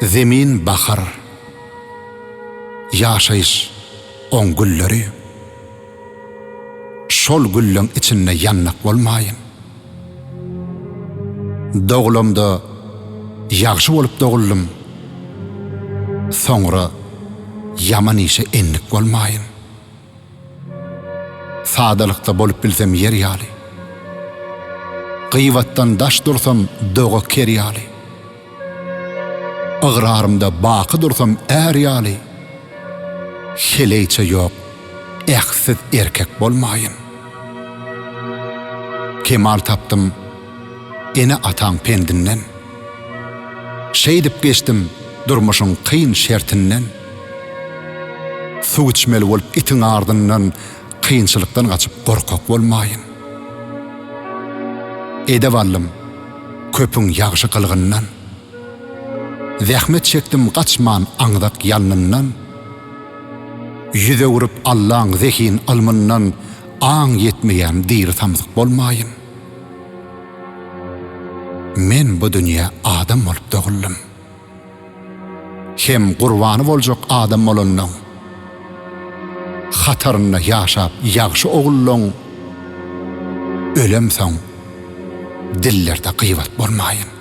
Zemin bahar, ýaşaýyş oň gülleri. Şol gülleň içinde ýandak bolmaýyn. Dogulamda ýagşy bolup doguldym, Soňra ýaman işe endik bolmaýyn. Sadalykda bolup bilsem ýer ýaly. Gybatdan daş dursam doga ker ýaly. Ygrarymda baky dursam är ýaly. Heleýçe ýok, ähtsiz erkek bolmaýyn. Kemal tapdym ene-ataň pendinden. Şeýdip geçdim durmuşyň kyn şertinden. Suw içmeli bolup itiň ardyndan kynçylykdan gaçyp gorkak bolmaýyn. Edep aldym köpüň ýagşy gylgyndan. Zähmet çekdim gaçman aňzak ýalnyndan. Ýüz öwrüp Allaň zehin ylmyndan aň ýetmeýän diri samsyk bolmaýyn. Men bu dünýä adam bolup doguldym. Hem gurbany boljak adam bolanlaň hatarynda ýaşap ýagşy ogullaň ölemsoň dillerde gybat bolmaýyn.